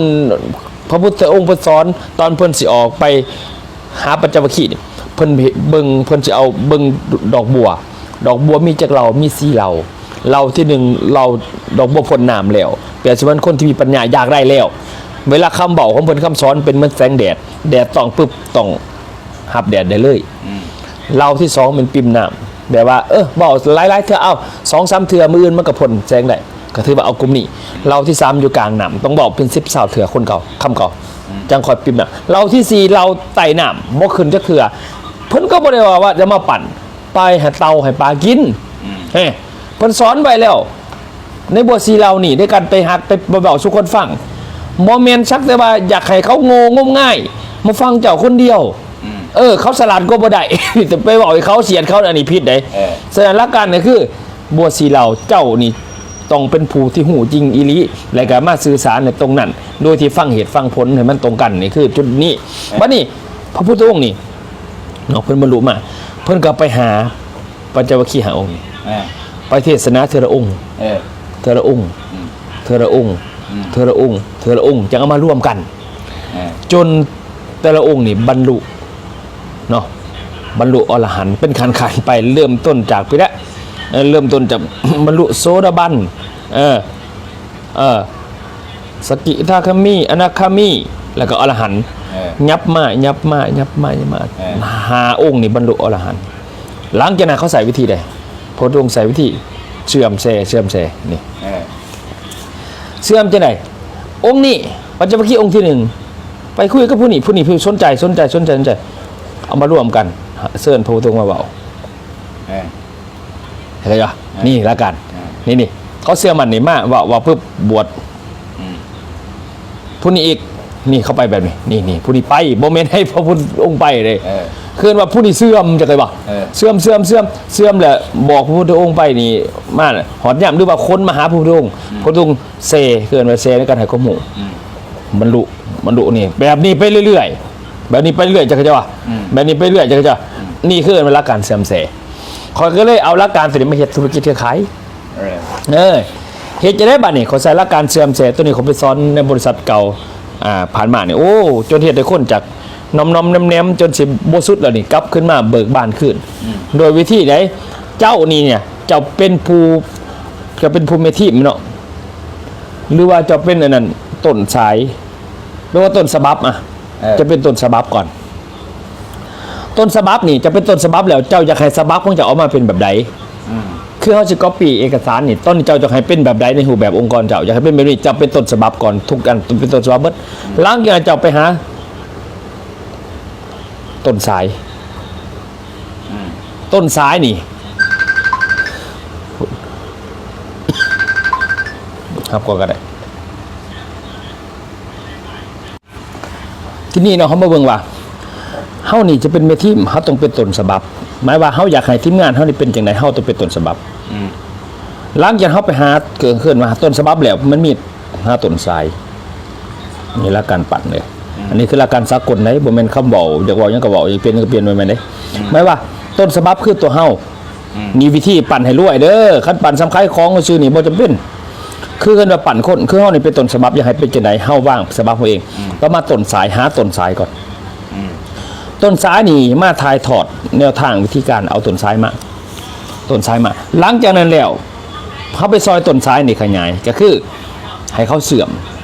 ພະພຸດທະອົງເພິ່ນສອນ ຕອນເພິ່ນຊິອອກໄປຫາປັນຈະວັກຄີນີ້ ເພິ່ນເບິ່ງ ເພິ່ນຊິເອົາເບິ່ງດອກບົວ ດອກບົວມີຈັກເຫຼົ່າ? ມີສີ່ເຫຼົ່າ. ເຫຼົ່າທີໜຶ່ງ ເຫຼົ່າດອກບົວພົ້ນນ້ຳແລ້ວ ປຽບສະເໝືອນຄົນທີ່ມີປັນຍາຢາກໄດ້ແລ້ວ. ເວລາຄຳເວົ້າຂອງເພິ່ນ ຄຳສອນເປັນເໝືອນແສງແດດ ແດດສ່ອງປຶບ ຕ້ອງຮັບແດດໄດ້ເລີຍ. ອືມ ເຫຼົ່າທີສອງແມ່ນປິ່ມນ້ຳ ແບບວ່າ ເອີ ເວົ້າຫຼາຍໆເທື່ອ ເອົາ ສອງສາມເທື່ອ ມື້ອື່ນມັນກໍພົ້ນແສງໄດ້ ກໍຖືວ່າເອົາກຸ່ມນີ້. ເຫຼົ່າທີສາມຢູ່ກາງນ້ຳ ຕ້ອງເວົ້າເປັນສິບຊາວເທື່ອຄົນເກົ່າ ຄຳເກົ່າ ອືມ ຈັ່ງຄ່ອຍປິ່ມນ້ຳ. ເຫຼົ່າທີສີ່ ເຫຼົ່າໃຕ້ນ້ຳ ບໍ່ຂຶ້ນຈັກເທື່ອ ເພິ່ນກໍບໍ່ໄດ້ວ່າ ວ່າຈະມາປັ້ນປາໃຫ້ເຕົ່າໃຫ້ປາກິນ. ອືມ ເອີ ເພິ່ນສອນໄວ້ແລ້ວ ໃນບົວສີ່ເຫຼົ່ານີ້ ໃນການໄປຮັກໄປເວົ້າສູ່ຄົນຟັງ ບໍ່ແມ່ນສັກແຕ່ວ່າຢາກໃຫ້ເຂົາໂງ່ງົມງາຍມາຟັງເຈົ້າຄົນດຽວ. ອືມ ເອີ ເຂົາສະຫຼາດກວ່າບໍ່ໄດ້ ແຕ່ໄປເວົ້າໃຫ້ເຂົາສຽດເຂົາ ອັນນີ້ຜິດເດ້. ເອີ ສະນັ້ນຫຼັກການກໍຄືບົວສີ່ເຫຼົ່າ ເຈົ້ານີ້ຕ້ອງເປັນຜູ້ທີ່ຮູ້ຈິງອີ່ຫຼີ ແລະກໍມາສື່ສານໃນຕົງນັ້ນ ໂດຍທີ່ຟັງເຫດຟັງຜົນໃຫ້ມັນຕົງກັນ ນີ້ຄືຈຸດນີ້. ເອີ ບັດນີ້ພະພຸດທະອົງນີ້ເນາະ ເພິ່ນບັນລຸມາ ເພິ່ນກໍໄປຫາ ປັນຈະວັກຄີຫ້າອົງນີ້ ເອີ ໄປເທດສະໜາເທື່ອລະອົງ ເອີ ເທື່ອລະອົງ ອືມ ເທື່ອລະອົງ ອືມ ເທື່ອລະອົງ ເທື່ອລະອົງ ຈັ່ງເອົາມາລວມກັນ ເອີ ຈົນແຕ່ລະອົງນີ້ບັນລຸເນາະ ບັນລຸອໍລະຫັນເປັນຂັ້ນໆໄປ ເລີ່ມຕົ້ນຈາກພີ້ແຫຼະ ເອີ ເລີ່ມຕົ້ນຈາກບັນລຸໂສດາບັນ ເອີ ເອີ ສະກິທາຄາມີ ອະນາຄາມີ ແລ້ວກໍອໍລະຫັນ ເອີ ຫຍັບມາ ຫຍັບມາ ຫຍັບມາ ຫຍັບມາ ເອີ ຫ້າອົງນີ້ບັນລຸອໍລະຫັນ. ຫຼັງຈາກນັ້ນເຂົາໃຊ້ວິທີໃດ? ພະພຸດທະອົງໃຊ້ວິທີເຊື່ອມແຊ່ ເຊື່ອມແຊ່ນີ້ ເອີ ເຊື່ອມຈັ່ງໃດ? ອົງນີ້ ປັນຈະວັກຄີອົງທີໜຶ່ງ ໄປຄຸຍກັບຜູ້ນີ້ ຜູ້ນີ້ຜູ້ສົນໃຈ ສົນໃຈ ສົນໃຈ ສົນໃຈ ເອົາມາລວມກັນ ເຊີນພະພຸດທະອົງມາເວົ້າ ເອີ ເຫັນບໍ່? ເອີ ນີ້ລະກັນ ເອີ ນີ້ ນີ້ ເຂົາເຊື່ອໝັ້ນນີ້ ມາເວົ້າ ເວົ້າປຶບບວດ ອືມ ຜູ້ນີ້ອີກ ນີ້ເຂົ້າໄປແບບນີ້ ນີ້ ນີ້ ຜູ້ນີ້ໄປ ບໍ່ແມ່ນໃຫ້ພະພຸດທະອົງໄປເດ້ ເອີ ຄືວ່າຜູ້ນີ້ເຊື່ອມ ເຈົ້າເຄີຍບໍ່? ເອີ ເຊື່ອມ ເຊື່ອມ ເຊື່ອມ ເຊື່ອມແລ້ວບອກພະພຸດທະອົງໄປນີ້ ມາຮອດຍາມ ຫຼືວ່າຄົນມາຫາພະພຸດທະອົງ ອືມ ພະພຸດທະອົງແຊ່ ເອີ້ນວ່າແຊ່ໃນການໃຫ້ຄວາມຮູ້ ອືມ ບັນລຸ ບັນລຸນີ້ ແບບນີ້ໄປເລື້ອຍໆ ແບບນີ້ໄປເລື້ອຍ ເຈົ້າເຂົ້າໃຈບໍ່? ອືມ ແບບນີ້ໄປເລື້ອຍ ເຈົ້າເຂົ້າໃຈບໍ່? ອືມ ນີ້ຄືເອີ້ນວ່າຫຼັກການເຊື່ອມແຊ່ ຂ້ອຍກໍເລີຍເອົາຫຼັກການຕົວນີ້ມາເຮັດທຸລະກິດເຄືອຂ່າຍ ເອີ ເອີ ເຮັດຈັ່ງໃດບັດນີ້? ຂ້ອຍໃຊ້ຫຼັກການເຊື່ອມແຊ່ຕົວນີ້ ຂ້ອຍໄປສອນໃນບໍລິສັດເກົ່າ ອ່າ ຜ່ານມານີ້ ໂອ້ ຈົນເຮັດໃຫ້ຄົນຈາກໜອມໆແນມໆ ຈົນຊິບໍ່ສຸດແລ້ວນີ້ ກັບຄືນມາເບີກບານຄືນ ອືມ ໂດຍວິທີໃດ? ເຈົ້ານີ້ເນຍ ເຈົ້າເປັນຜູ້ ເຈົ້າເປັນຜູ້ແມ່ທີມເນາະ ຫຼືວ່າເຈົ້າເປັນອັນນັ້ນ ຕົ້ນສາຍ ຫຼືວ່າຕົ້ນສະບັບ ອ່ະ ເອີ ເຈົ້າເປັນຕົ້ນສະບັບກ່ອນ ຕົ້ນສະບັບນີ້ ເຈົ້າເປັນຕົ້ນສະບັບແລ້ວ ເຈົ້າຢາກໃຫ້ສະບັບຂອງເຈົ້າອອກມາເປັນແບບໃດ? ອືມ ຄືເຮົາຊິກັອບປີ້ເອກະສານນີ້ ຕອນນີ້ເຈົ້າຢາກໃຫ້ເປັນແບບໃດໃນຮູບແບບອົງກອນເຈົ້າ? ຢາກໃຫ້ເປັນແບບນີ້ ເຈົ້າເປັນຕົ້ນສະບັບກ່ອນ ທຸກອັນເປັນຕົ້ນສະບັບເບິດ ອືມ ຫຼັງຈາກນັ້ນເຈົ້າໄປຫາຕົ້ນສາຍ ອືມ ຕົ້ນສາຍນີ້ ຮັບກ່ອນກໍໄດ້. ທີນີ້ເນາະ ເຮົາມາເບິ່ງວ່າ ເຮົານີ້ຈະເປັນແມ່ທີມ ເຮົາຕ້ອງເປັນຕົ້ນສະບັບ ໝາຍວ່າເຮົາຢາກໃຫ້ທີມງານເຮົານີ້ເປັນຈັ່ງໃດ ເຮົາຕ້ອງເປັນຕົ້ນສະບັບ ອືມ ຫຼັງຈາກເຮົາໄປຫາ ເອີ້ນວ່າຕົ້ນສະບັບແລ້ວ ມັນມີຫາຕົ້ນສາຍ ນີ້ຫຼັກການປັ້ນເດ້ ອືມ ອັນນີ້ຄືຫຼັກການສາກົນເດ້ ບໍ່ແມ່ນຄຳເວົ້າ ຢາກເວົ້າຫຍັງກໍເວົ້າ ຢາກປ່ຽນຫຍັງກໍປ່ຽນ ບໍ່ແມ່ນເດ້ ອືມ ໝາຍວ່າຕົ້ນສະບັບຄືຕົວເຮົາ ອືມ ນີ້ວິທີປັ້ນໃຫ້ລວຍເດີ ຄັນປັ້ນສຳຂາຍຂອງຊື່ນີ້ບໍ່ຈຳເປັນ ຄືເອີ້ນວ່າປັ້ນຄົນ ຄືເຮົານີ້ເປັນຕົ້ນສະບັບ ຢາກໃຫ້ເປັນຈັ່ງໃດ ເຮົາວາງສະບັບເຮົາເອງ ອືມ ຕໍ່ມາຕົ້ນສາຍ ຫາຕົ້ນສາຍກ່ອນ ອືມ ຕົ້ນສາຍນີ້ມາຖ່າຍທອດແນວທາງວິທີການເອົາຕົ້ນສາຍມາ ຕົ້ນສາຍມາ ຫຼັງຈາກນັ້ນແລ້ວ ເຮົາໄປຊ່ອຍຕົ້ນສາຍນີ້ຂະຫຍາຍ ກໍຄືໃຫ້ເຂົາເຊື່ອມ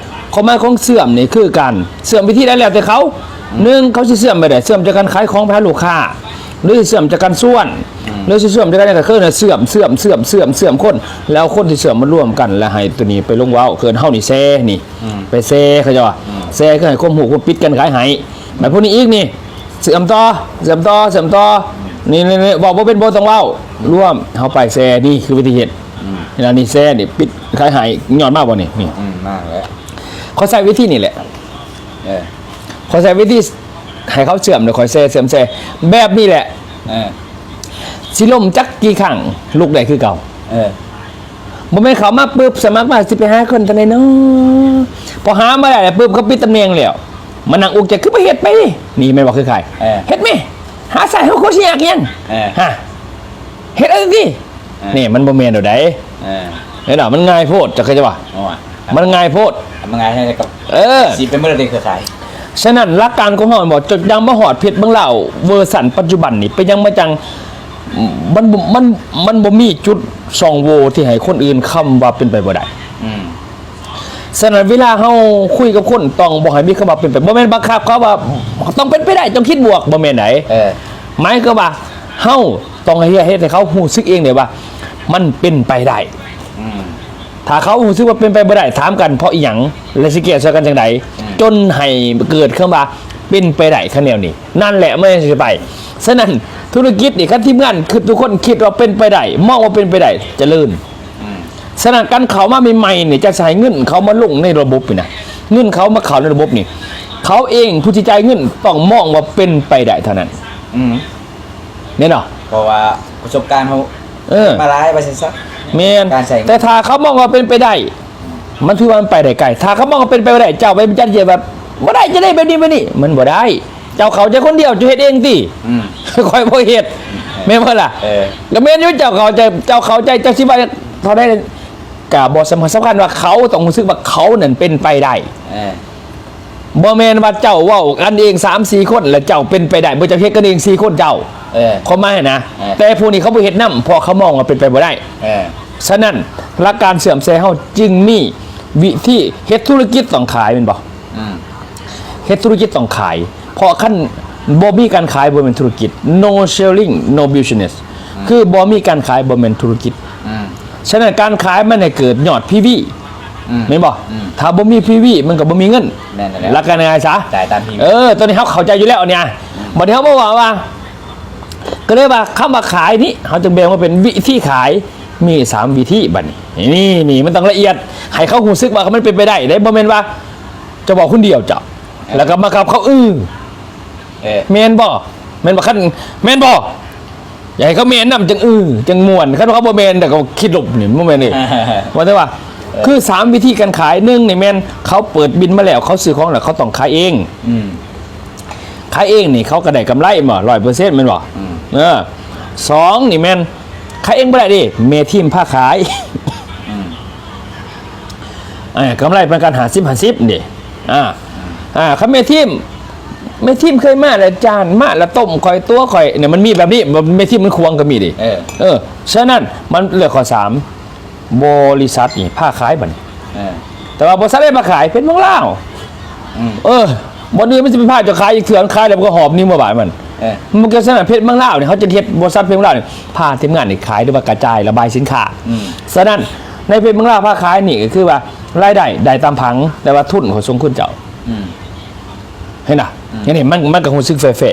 ຄວາມໝາຍຂອງເຊື່ອມນີ້ຄືການເຊື່ອມວິທີໃດແລ້ວແຕ່ເຂົາ. ອືມ ໜຶ່ງ ເຂົາຊິເຊື່ອມແບບໃດ? ເຊື່ອມຈາກການຂາຍຂອງໄປຫາລູກຄ້າ ຫຼືຊິເຊື່ອມຈາກການຊວນ ອືມ ຫຼືຊິເຊື່ອມຈາກການຫຍັງ ກໍຄືເຊື່ອມ ເຊື່ອມ ເຊື່ອມ ເຊື່ອມ ເຊື່ອມຄົນ ແລ້ວເອົາຄົນທີ່ເຊື່ອມມາລວມກັນ ແລ້ວໃຫ້ໂຕນີ້ໄປລົງເວົ້າ ເອີ້ນເຮົານີ້ແຊນີ້ ອືມ ໄປແຊ ເຂົາເຈົ້າວ່າ ອືມ ແຊຄືໃຫ້ຄວາມຮູ້ຄວາມປິດກັນຂາຍໃຫ້. ແລ້ວພວກນີ້ອີກນີ້ ເຊື່ອມຕໍ່ ເຊື່ອມຕໍ່ ເຊື່ອມຕໍ່ ນີ້ ນີ້ ນີ້ ເວົ້າບໍ່ເປັນບໍ່ຕ້ອງເວົ້າ ລວມເຮົາໄປແຊ ນີ້ຄືວິທີເຮັດ. ອືມ ເວລານີ້ແຊນີ້ປິດຂາຍໃຫ້ ຍອດມາບໍ່ນີ້? ນີ້ ອືມ ມາແລ້ວ ຂ້ອຍໃຊ້ວິທີນີ້ແຫຼະ. ເອີ ຂ້ອຍໃຊ້ວິທີໃຫ້ເຂົາເຊື່ອມ ແລ້ວຂ້ອຍແຊ ເຊື່ອມແຊ ແບບນີ້ແຫຼະ. ເອີ ຊິລົ້ມຈັກກີ່ຄັ້ງ ລຸກໄດ້ຄືເກົ່າ. ເອີ ບໍ່ແມ່ນເຂົ້າມາປຶບ ສະໝັກມາ ຊິໄປຫາຄົນທາງໃດເນາະ ພໍຫາມາໄດ້ແລ້ວປຶບ ເຂົາປິດຕຳແໜ່ງແລ້ວ ມານັ່ງອຸກໃຈ ຄືບໍ່ເຮັດໄປນີ້ ແມ່ນບໍ່? ຄືຂາຍ ເອີ ເຮັດແມ້ ຫາໃຊ້ ເຮົາກໍຊິຍາກຫຍັງ? ເອີ ຮະ ເຮັດເອົາຕິ. ເອີ ນີ້ມັນບໍ່ແມ່ນແນວໃດ. ເອີ ເຫັນບໍ່? ມັນງ່າຍໂພດ ເຈົ້າເຂົ້າໃຈບໍ່? ໂອ້ຍ ມັນງ່າຍໂພດ. ມັນງ່າຍແທ້ກໍ ເອີ ຊິໄປໝົດແລ້ວຕິເຄືອຂ່າຍ. ສະນັ້ນ ຫຼັກການຂອງເຮົາແມ່ນບໍ່ ຈະຍັງມາຮອດເພຈເມືອງລາວເວີຊັນປັດຈຸບັນນີ້ ເປັນຫຍັງມັນຈັ່ງ ມັນ ມັນ ມັນບໍ່ມີຈຸດຊ່ອງໂຫວ່ທີ່ໃຫ້ຄົນອື່ນຄຳວ່າເປັນໄປບໍ່ໄດ້. ອືມ ສະນັ້ນ ເວລາເຮົາຄຸຍກັບຄົນ ຕ້ອງບໍ່ໃຫ້ມີຄຳວ່າເປັນໄປ ບໍ່ແມ່ນບັງຄັບເຂົາວ່າຕ້ອງເປັນໄປໄດ້ ຕ້ອງຄິດບວກ ບໍ່ແມ່ນໃດ. ເອີ ໝາຍຄວາມວ່າເຮົາຕ້ອງເຮັດ ເຮັດໃຫ້ເຂົາຮູ້ສຶກເອງໄດ້ວ່າມັນເປັນໄປໄດ້. ອືມ ຖ້າເຂົາຮູ້ສຶກວ່າເປັນໄປບໍ່ໄດ້ ຖາມກັນເພາະອີ່ຫຍັງ ແລະ ຊິແກ້ຊ່ອຍກັນຈັ່ງໃດ? ອືມ ຈົນໃຫ້ເກີດຄຳວ່າເປັນໄປໄດ້ ຄັນແນວນີ້ ນັ້ນແຫຼະມັນຊິໄປ. ສະນັ້ນ ທຸລະກິດນີ້ ຄັນທີມງານຄິດ ທຸກຄົນຄິດວ່າເປັນໄປໄດ້ ມອງວ່າເປັນໄປໄດ້ ຈະເລີນ. ອືມ ສະນັ້ນ ການເຂົ້າມາໃໝ່ໆນີ້ ຈະໃຫ້ເງິນເຂົາມາລົງໃນລະບົບນີ້ນະ ເງິນເຂົາມາເຂົ້າໃນລະບົບນີ້ ເຂົາເອງຜູ້ທີ່ຈ່າຍເງິນຕ້ອງມອງວ່າເປັນໄປໄດ້ເທົ່ານັ້ນ. ອືມ ແມ່ນບໍ່? ເພາະວ່າປະສົບການເຮົາ ເອີ ມາຫຼາຍ ວ່າຊັ້ນຊະ. ແມ່ນ ການໃຊ້ເງິນ ແຕ່ຖ້າເຂົາມອງວ່າເປັນໄປໄດ້ ມັນຖືວ່າມັນໄປໄດ້ໄກ. ຖ້າເຂົາມອງວ່າເປັນໄປບໍ່ໄດ້ ເຈົ້າໄປຈັດເຈນວ່າບໍ່ໄດ້ ຈະໄດ້ແບບນີ້ແບບນີ້ ມັນບໍ່ໄດ້. ເຈົ້າເຂົ້າໃຈຄົນດຽວ ເຈົ້າເຮັດເອງຕິ. ອືມ ຂ້ອຍບໍ່ເຮັດ. ເອີ ແມ່ນບໍ່ລະ? ເອີ ກໍແມ່ນຢູ່ ເຈົ້າເຂົ້າໃຈ ເຈົ້າເຂົ້າໃຈ ເຈົ້າຊິວ່າເທົ່າໃດ ກໍບໍ່ສຳຄັນ ສຳຄັນວ່າເຂົາຕ້ອງຮູ້ສຶກວ່າເຂົານັ້ນເປັນໄປໄດ້. ເອີ ບໍ່ແມ່ນວ່າເຈົ້າເວົ້າກັນເອງສາມສີ່ຄົນ ແລ້ວເຈົ້າເປັນໄປໄດ້ ບໍ່ ເຈົ້າເຮັດກັນເອງສີ່ຄົນເຈົ້າ. ເອີ ຄວາມໝາຍນະ. ເອີ ແຕ່ພວກນີ້ເຂົາບໍ່ເຮັດນຳ ເພາະເຂົາມອງວ່າເປັນໄປບໍ່ໄດ້. ເອີ ສະນັ້ນ ຫຼັກການເຊື່ອມແຊເຮົາຈຶ່ງມີວິທີເຮັດທຸລະກິດຕ້ອງຂາຍ ແມ່ນບໍ່? ອືມ ເຮັດທຸລະກິດຕ້ອງຂາຍ ເພາະຄັນບໍ່ມີການຂາຍບໍ່ແມ່ນທຸລະກິດ. No selling, no business. ອືມ ຄືບໍ່ມີການຂາຍບໍ່ແມ່ນທຸລະກິດ. ອືມ ສະນັ້ນ ການຂາຍມັນໃຫ້ເກີດຍອດ ພີ ວີ ອືມ ແມ່ນບໍ່? ອືມ ຖ້າບໍ່ມີ ພີ ວີ ມັນກໍບໍ່ມີເງິນ. ແມ່ນແລ້ວ ຫຼັກການງ່າຍໆຊະ ຈ່າຍຕາມ ພີ ວີ ເອີ ຕອນນີ້ເຮົາເຂົ້າໃຈຢູ່ແລ້ວອັນເນີ້ຍ. ອືມ ບັດນີ້ເຮົາມາເວົ້າວ່າ ກໍເລີຍວ່າຄຳວ່າຂາຍນີ້ ເຮົາຈຶ່ງແບ່ງວ່າເປັນວິທີຂາຍ ມີສາມວິທີບັດນີ້. ນີ້ ນີ້ມັນຕ້ອງລະອຽດ ໃຫ້ເຂົາຮູ້ສຶກວ່າມັນເປັນໄປໄດ້ເດ້ ບໍ່ແມ່ນວ່າເຈົ້າເວົ້າຄົນດຽວເຈົ້າ ເອີ ແລ້ວກໍມາກັບເຂົາ ອື ເອີ ແມ່ນບໍ່? ແມ່ນບໍ່? ຄັນແມ່ນບໍ່? ຢາກໃຫ້ເຂົາແມ່ນນຳ ຈັ່ງ ອື ຈັ່ງມ່ວນ. ຄັນວ່າເຂົາບໍ່ແມ່ນ ແລ້ວກໍຄິດລົບນີ້ ບໍ່ແມ່ນເດ້. ວ່າແຕ່ວ່າ ເອີ ຄືສາມວິທີການຂາຍ ໜຶ່ງນີ້ແມ່ນເຂົາເປີດບິນມາແລ້ວ ເຂົາຊື້ຂອງແລ້ວ ເຂົາຕ້ອງຂາຍເອງ. ອືມ ຂາຍເອງນີ້ເຂົາກໍໄດ້ກຳໄລແມ່ນບໍ່? ຮ້ອຍເປີເຊັນແມ່ນບໍ່? ອືມ ເອີ ສອງນີ້ແມ່ນຂາຍເອງບໍ່ໄດ້ເດ້ ແມ່ທີມພາຂາຍ. ອືມ ເອີ ກຳໄລປານກັນ ຫ້າສິບຫ້າສິບ ເດ້. ອ່າ ອືມ ອ່າ ຄັນແມ່ທີມ ແມ່ທີມເຄີຍມາແລ້ວຈານ ມາແລ້ວຕົ້ມຂ້ອຍຕົວະຂ້ອຍນີ້ ມັນມີແບບນີ້ ແມ່ທີມມັນຂວາງກໍມີເດ້. ເອີ ເອີ ສະນັ້ນມັນເລືອກຂໍ້ສາມ ບໍລິສັດນີ້ພາຂາຍບັດນີ້. ເອີ ແຕ່ວ່າບໍລິສັດໃດພາຂາຍ? ເພຈເມືອງລາວ. ອືມ ເອີ ບ່ອນອື່ນມັນຊິໄປພາເຈົ້າຂາຍອີກເທື່ອ ມັນຂາຍແລ້ວມັນກໍຫອບໜີເມືອບ້ານມັນ. ເອີ ມັນບໍ່ກ່ຽວ. ສະນັ້ນເພຈເມືອງລາວນີ້ ເຮົາຈະເຮັດບໍລິສັດເພຈເມືອງລາວນີ້ ພາທີມງານນີ້ຂາຍ ຫຼືວ່າກະຈາຍລະບາຍສິນຄ້າ. ອືມ ສະນັ້ນໃນເພຈເມືອງລາວພາຂາຍນີ້ ກໍຄືວ່າລາຍໄດ້ໄດ້ຕາມຜັງ ແຕ່ວ່າທຶນຂ້ອຍສົ່ງຄືນເຈົ້າ. ອືມ ເຫັນນະ? ອືມ ເຫັນນີ້ ມັນ ມັນກໍຮູ້ສຶກແຟໆ. ອື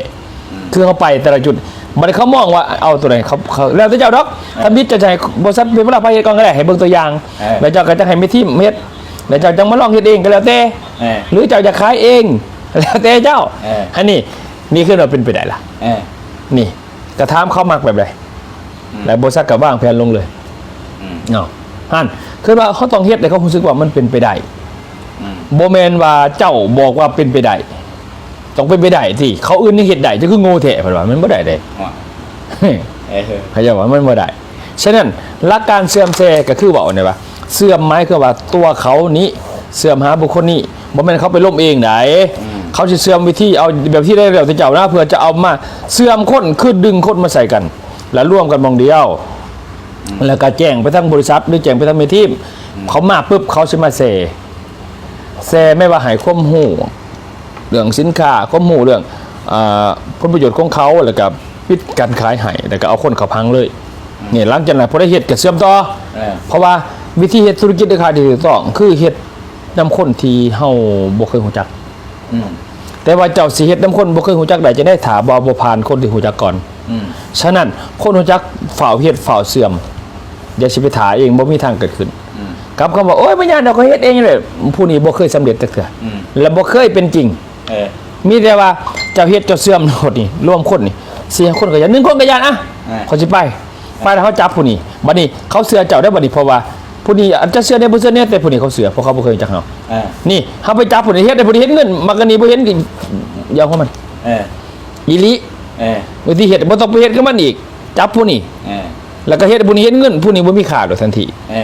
ມ ຄືເຮົາໄປແຕ່ລະຈຸດ ບັດນີ້ເຂົາມອງວ່າເອົາຕົວໃດ ເຂົາ ເຂົາ ແລ້ວແຕ່ເຈົ້າດອກ. ເອີ ທຳອິດເຈົ້າຈະໃຫ້ບໍລິສັດເປັນຜູ້ຮັບໃຫ້ເຮັດກ່ອນກໍໄດ້ ໃຫ້ເບິ່ງຕົວຢ່າງ. ເອີ ແລ້ວເຈົ້າກໍຈະໃຫ້ແມ່ທີມເຮັດ ແລ້ວເຈົ້າຈັ່ງມາລອງເຮັດເອງກໍແລ້ວແຕ່. ເອີ ຫຼືເຈົ້າຢາກຂາຍເອງ ແລ້ວແຕ່ເຈົ້າ. ເອີ ອັນນີ້ ນີ້ຄືວ່າເປັນໄປໄດ້ລະ. ເອີ ນີ້ ກໍຖາມເຂົາມັກແບບໃດ. ອືມ ແລ້ວບໍລິສັດກໍວາງແຜນລົງເລີຍ. ອືມ ເນາະ ຫັ້ນ ຄືວ່າເຮົາຕ້ອງເຮັດໃຫ້ເຂົາຮູ້ສຶກວ່າມັນເປັນໄປໄດ້. ອືມ ບໍ່ແມ່ນວ່າເຈົ້າບອກວ່າເປັນໄປໄດ້ ຕ້ອງເປັນໄປໄດ້ຕິ ເຂົາອື່ນຍັງເຮັດໄດ້ ເຈົ້າຄືໂງ່ແທ້ ເພິ່ນວ່າ ມັນບໍ່ໄດ້ເດ້. ເອີ ເຂົາເຈົ້າວ່າມັນບໍ່ໄດ້. ສະນັ້ນ ຫຼັກການເຊື່ອມແຊກໍຄືເວົ້ານີ້ວ່າ ເຊື່ອມໝາຍຄວາມວ່າຕົວເຂົານີ້ ເຊື່ອມຫາບຸກຄົນນີ້ ບໍ່ແມ່ນເຂົາໄປລົມເອງໃດ. ອືມ ເຂົາຊິເຊື່ອມວິທີ ເອົາແບບທີ່ໄດ້ແລ້ວແຕ່ເຈົ້ານະ ເພື່ອຈະເອົາມາເຊື່ອມຄົນ ຄືດຶງຄົນມາໃສ່ກັນ ແລ້ວລວມກັນໝ່ອງດຽວ. ອືມ ແລ້ວກໍແຈ້ງໄປທາງບໍລິສັດ ຫຼືແຈ້ງໄປທາງແມ່ທີມ. ອືມ ເຂົາມາປຶບ ເຂົາຊິມາແຊ ແຊແມ່ນວ່າໃຫ້ຄວາມຮູ້ເລື່ອງສິນຄ້າ ຄວາມຮູ້ເລື່ອງ ອາ ຜົນປະໂຫຍດຂອງເຂົາ ແລ້ວກໍປິດການຂາຍໃຫ້ ແລ້ວກໍເອົາຄົນເຂົ້າພັງເລີຍ. ນີ້ ຫຼັງຈາກນັ້ນຜູ້ໃດເຮັດກໍເຊື່ອມຕໍ່ ເອີ ເພາະວ່າວິທີເຮັດທຸລະກິດ ແລະ ຂາຍທີ່ຖືກຕ້ອງ ຄືເຮັດນຳຄົນທີ່ເຮົາບໍ່ເຄີຍຮູ້ຈັກ. ອືມ ແຕ່ວ່າເຈົ້າຊິເຮັດນຳຄົນບໍ່ເຄີຍຮູ້ຈັກໄດ້ຈັ່ງໃດ ຖ້າວ່າບໍ່ຜ່ານຄົນທີ່ຮູ້ຈັກກ່ອນ? ອືມ ສະນັ້ນ ຄົນຮູ້ຈັກຟ້າວເຮັດຟ້າວເຊື່ອມ ຢ່າຊິໄປຖ້າເອງ ບໍ່ມີທາງເກີດຂຶ້ນ. ອືມ ກັບຄຳວ່າ ໂອ້ຍ ບໍ່ຍາກດອກ ຂ້ອຍເຮັດເອງແຫຼະ ຜູ້ນີ້ບໍ່ເຄີຍສຳເລັດຈັກເທື່ອ ອືມ ແລະ ບໍ່ເຄີຍເປັນຈິງ. ເອີ ມີແຕ່ວ່າເຈົ້າເຮັດເຈົ້າເຊື່ອມໂລດນີ້ ລວມຄົນນີ້ ສີ່ຫ້າຄົນກໍຢ້ານ ໜຶ່ງຄົນກໍຢ້ານ ອະ ເອີ ຂ້ອຍຊິໄປ ໄປແລ້ວເຮົາຈັບຜູ້ນີ້ ບັດນີ້ເຂົາເຊື່ອເຈົ້າໄດ້ ບັດນີ້ ເພາະວ່າຜູ້ນີ້ອາດຈະເຊື່ອແດ່ບໍ່ເຊື່ອແດ່ ແຕ່ຜູ້ນີ້ເຂົາເຊື່ອ ເພາະເຂົາບໍ່ເຄີຍຮູ້ຈັກເຮົາ. ເອີ ນີ້ເຮົາໄປຈັບຜູ້ນີ້ ເຮັດໃຫ້ຜູ້ນີ້ເຮັດເງິນ ມັກອັນນີ້ບໍ່ເຫັນ ຢ່າເອົາຂອງມັນ. ເອີ ອີ່ຫຼີ ເອີ ວິທີເຮັດ ບໍ່ຕ້ອງໄປເຮັດກັບມັນອີກ ຈັບຜູ້ນີ້ ເອີ ແລ້ວກໍເຮັດໃຫ້ຜູ້ນີ້ເຮັດເງິນ ຜູ້ນີ້ບໍ່ມີຄ່າໂດຍທັນທີ. ເອີ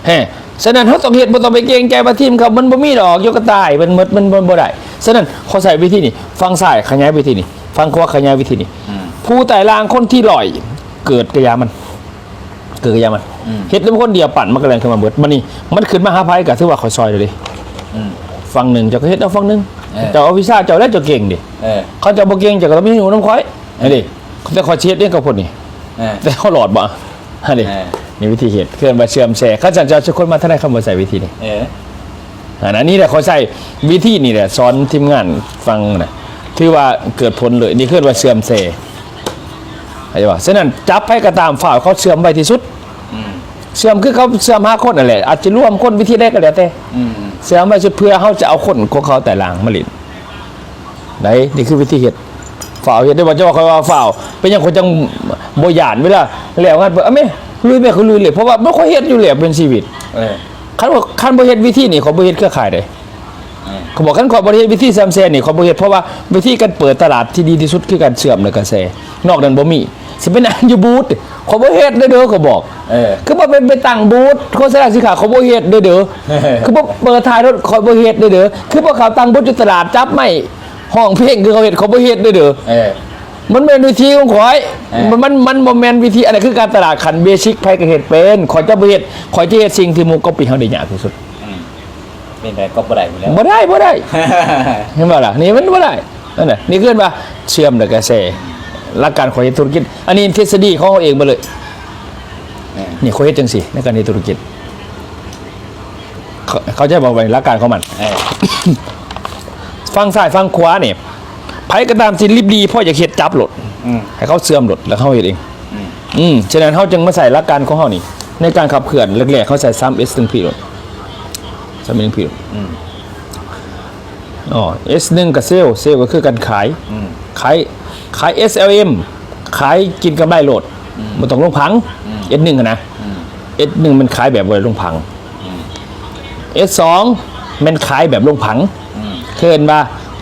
ແຮະ ສະນັ້ນເຮົາຕ້ອງເຮັດ ບໍ່ຕ້ອງໄປເກງໃຈວ່າທີມເຂົາມັນບໍ່ມີດອກ ຢກກະຕ່າຍ ມັນໝົດ ມັນ ມັນບໍ່ໄດ້. ສະນັ້ນເຂົາໃຊ້ວິທີນີ້ ຝັ່ງຊ້າຍຂະຫຍາຍວິທີນີ້ ຝັ່ງຂວາຂະຫຍາຍວິທີນີ້. ອືມ ຜູ້ໃຕ້ລ່າງຄົນທີຮ້ອຍ ເກີດກະຢ່າມັນ ເກີດກະຢ່າມັນ. ອືມ ເຮັດນຳຄົນດຽວ ປັ່ນມັນກໍແລ່ນຂຶ້ນມາເບິດ. ບັດນີ້ມັນຂຶ້ນມາຫາໃຜ ກໍຖືວ່າຂ້ອຍຊ່ອຍແລ້ວເດ້. ອືມ ຝັ່ງໜຶ່ງເຈົ້າກໍເຮັດເອົາຝັ່ງໜຶ່ງ. ເອີ ເຈົ້າເອົາວິຊາເຈົ້າແລ້ວ ເຈົ້າເກັ່ງເດ້. ເອີ ຄັນເຈົ້າບໍ່ເກັ່ງ ເຈົ້າກໍຕ້ອງມີຫູນຳຂ້ອຍ. ເອີ ເດ້ ແຕ່ຂ້ອຍຊິເຮັດເອງກັບຄົນນີ້. ເອີ ແຕ່ເຮົາລອດບໍ່? ຫັ້ນເດ້ ເອີ ນີ້ວິທີເຮັດ ເອີ້ນວ່າເຊື່ອມແຊ. ຄັນຊັ້ນເຈົ້າຊິຄົນມາທາງໃດ ຄັນບໍ່ໃຊ້ວິທີນີ້? ເອີ ອັນນີ້ແຫຼະ ຂ້ອຍໃຊ້ວິທີນີ້ແຫຼະ ສອນທີມງານຟັງນະ ຖືວ່າເກີດຜົນເລີຍ. ນີ້ເອີ້ນວ່າເຊື່ອມແຊ ເຫັນບໍ່? ສະນັ້ນ ຈັບໃຜກໍຕາມ ຟ້າວເຂົາເຊື່ອມໄວທີ່ສຸດ. ອືມ ເຊື່ອມຄືເຂົາເຊື່ອມຫາຄົນນັ້ນແຫຼະ ອາດຈະລວມຄົນ ວິທີໃດກໍແລ້ວແຕ່. ອືມ ເຊື່ອມໄວສຸດ ເພື່ອເຮົາຈະເອົາຄົນຂອງເຂົາໃຕ້ລ່າງມາຫຼິ້ນ. ໄດ້ ນີ້ຄືວິທີເຮັດ ຟ້າວເຮັດໄດ້ບໍ່? ເຈົ້າວ່າຂ້ອຍວ່າຟ້າວ ເປັນຫຍັງຂ້ອຍຈັ່ງບໍ່ຢ້ານ ເວລາແລ້ວງານ ເອົາແມ້ ລຸຍແມ້ ຂ້ອຍລຸຍເລີຍ ເພາະວ່າມັນ ຂ້ອຍເຮັດຢູ່ແລ້ວເປັນຊີວິດ. ເອີ ຄັນວ່າ ຄັນບໍ່ເຮັດວິທີນີ້ ຂ້ອຍບໍ່ເຮັດເຄືອຂ່າຍເດ້. ເອີ ຂ້ອຍບອກ ຄັນຂ້ອຍບໍ່ໄດ້ເຮັດວິທີເຊື່ອມແຊນີ້ ຂ້ອຍບໍ່ເຮັດ ເພາະວ່າວິທີການເປີດຕະຫຼາດທີ່ດີທີ່ສຸດຄືການເຊື່ອມ ແລ້ວກໍແຊ ນອກນັ້ນບໍ່ມີ. ຊິໄປນັ່ງຢູ່ບູດ ຂ້ອຍບໍ່ເຮັດເດີ ເດີ ຂ້ອຍບອກ. ເອີ ຄືບໍ່ເປັນໄປຕັ້ງບູດໂຄສະນາສິນຄ້າ ຂ້ອຍບໍ່ເຮັດເດີ ເດີ. ຄືບໍ່ເປີດທ້າຍລົດ ຂ້ອຍບໍ່ເຮັດເດີ ເດີ. ຄືບໍ່ເຂົ້າຕັ້ງບູດຢູ່ຕະຫຼາດ ຈັບໄມຮ້ອງເພງຄືເຂົາເຮັດ ຂ້ອຍບໍ່ເຮັດເດີ ເດີ. ເອີ ມັນແມ່ນວິທີຂອງຂ້ອຍ ເອີ ມັນ ມັນ ມັນບໍ່ແມ່ນວິທີ ອັນນັ້ນຄືການຕະຫຼາດຂັ້ນເບສິກ ໃຜກໍເຮັດເປັນ. ຂ້ອຍຈະບໍ່ເຮັດ ຂ້ອຍຈະເຮັດສິ່ງທີ່ໝູ່ກັອບປີ້ເຮົາໄດ້ຍາກທີ່ສຸດ. ອືມ ເປັນໄປກໍບໍ່ໄດ້ຢູ່ແລ້ວ ບໍ່ໄດ້ ບໍ່ໄດ້ ເຫັນບໍ່ລະ? ນີ້ມັນບໍ່ໄດ້. ນັ້ນນະ ນີ້ຄືວ່າເຊື່ອມແລ້ວກໍແຊ ຫຼັກການຂອງເຮັດທຸລະກິດ. ອັນນີ້ທິດສະດີຂອງເຮົາເອງເບິດເລີຍ. ເອີ ນີ້ຂ້ອຍເຮັດຈັ່ງຊີ້ໃນການເຮັດທຸລະກິດ ເຂົ້າ ເຂົ້າໃຈບໍ່ ວ່າຫຼັກການຂອງມັນ? ເອີ ຝັ່ງຊ້າຍຝັ່ງຂວານີ້ ໃຜກໍຕາມທີ່ລິບຫຼີ່ພໍຢາກເຮັດ ຈັບໂລດ. ອືມ ໃຫ້ເຂົາເຊື່ອມໂລດ ແລ້ວເຮົາເຮັດເອງ. ອືມ ອືມ ສະນັ້ນເຮົາຈຶ່ງມາໃຊ້ຫຼັກການຂອງເຮົານີ້ ໃນການຂັບເຄື່ອນ. ແລກໆເຮົາໃຊ້ສາມເອັສໜຶ່ງພີໂລດ ສາມເອັສໜຶ່ງພີໂລດ. ອືມ ອໍ ເອັສໜຶ່ງກໍເຊວ ເຊວກໍຄືການຂາຍ. ອືມ ຂາຍ ຂາຍເອັສແອລເອັມ ຂາຍກິນກຳໄລໂລດ. ອືມ ບໍ່ຕ້ອງລົງຜັງ. ອືມ ເອັສໜຶ່ງຫັ້ນນະ. ອືມ ເອັສໜຶ່ງມັນຂາຍແບບບໍ່ໄດ້ລົງຜັງ. ອືມ ເອັສສອງແມ່ນຂາຍແບບລົງຜັງ. ອືມ ເອີ້ນວ່າ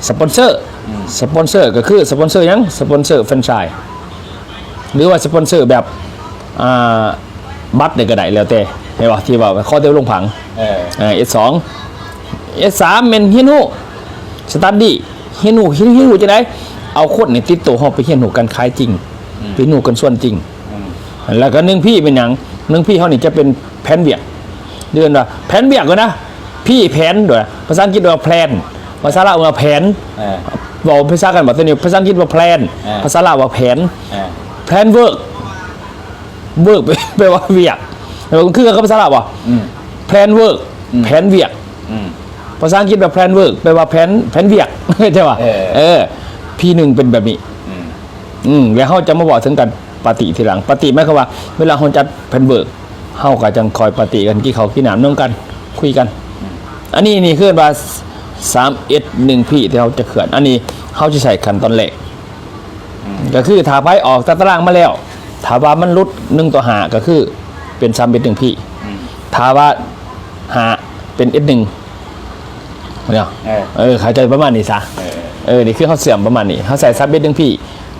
ສະປອນເຊີ. ອືມ ສະປອນເຊີກໍຄືສະປອນເຊີຫຍັງ? ສະປອນເຊີແຟຣນໄຊ ຫຼືວ່າສະປອນເຊີແບບ ອ່າ ບັດນີ້ກໍໄດ້ ແລ້ວແຕ່ ເຫັນບໍ່ ທີ່ວ່າຂໍແຕ່ລົງຜັງ. ເອີ ເອີ ເອັສສອງ ເອັສສາມແມ່ນຮຽນຮູ້ ສະຕັດດີ ຮຽນຮູ້ ຮຽນ ຮຽນຮູ້ຈັ່ງໃດ? ເອົາຄົນນີ້ຕິດໂຕເຮົາໄປຮຽນຮູ້ການຂາຍຈິງ. ອືມ ໄປຮຽນຮູ້ການຊວນຈິງ. ອືມ ແລ້ວກໍໜຶ່ງພີແມ່ນຫຍັງ? ໜຶ່ງພີເຮົານີ້ຈະເປັນແຜນວຽກ ເອີ້ນວ່າແຜນວຽກກ່ອນນະ. ພີ ແຜນ ໂດຍ ພາສາອັງກິດວ່າ ແພລນ ພາສາລາວວ່າແຜນ. ເອີ ເວົ້າພາສາກັນບໍ່? ຕົວນີ້ພາສາອັງກິດວ່າ ແພລນ ເອີ ພາສາລາວວ່າແຜນ. ເອີ ແພລນເວີກ ເວີກ ແປວ່າວຽກ ເອີ ຄືກັບພາສາລາວບໍ່? ອືມ ແພລນເວີກ ອືມ ແຜນວຽກ. ອືມ ພາສາອັງກິດວ່າແພລນເວີກ ແປວ່າແຜນ ແຜນວຽກ ເຫັນບໍ່? ເອີ ເອີ ພີໜຶ່ງເປັນແບບນີ້. ອືມ ອືມ ແລ້ວເຮົາຈະມາເວົ້າເຖິງການປາຕີທີຫຼັງ. ປາຕີໝາຍຄວາມວ່າ ເວລາເຮົາຈັດແຜນເວີກ ເຮົາກໍຈັ່ງຄ່ອຍປາຕີກັນ ກິນເຂົ້າກິນນ້ຳນຳກັນ ຄຸຍກັນ. ອືມ ອັນນີ້ນີ້ເອີ້ນວ່າສາມເອັສໜຶ່ງພີທີ່ເຮົາຈະເຄື່ອນ. ອັນນີ້ເຮົາຈະໃຊ້ຂັ້ນຕອນແລກ. ອືມ ກໍຄືຖ້າໃຜອອກຕາຕະລາງມາແລ້ວ ຖ້າວ່າມັນຫຼຸດໜຶ່ງຕໍ່ຫ້າ ກໍຄືເປັນສາມເອັສໜຶ່ງພີ. ອືມ ຖ້າວ່າຫ້າເປັນເອັສໜຶ່ງ ເນາະ. ເອີ ເອີ ເຂົ້າໃຈປະມານນີ້ຊະ. ເອີ ເອີ ນີ້ຄືເຮົາເຊື່ອມປະມານນີ້ ເຮົາໃຊ້ສາມເອັສໜຶ່ງພີ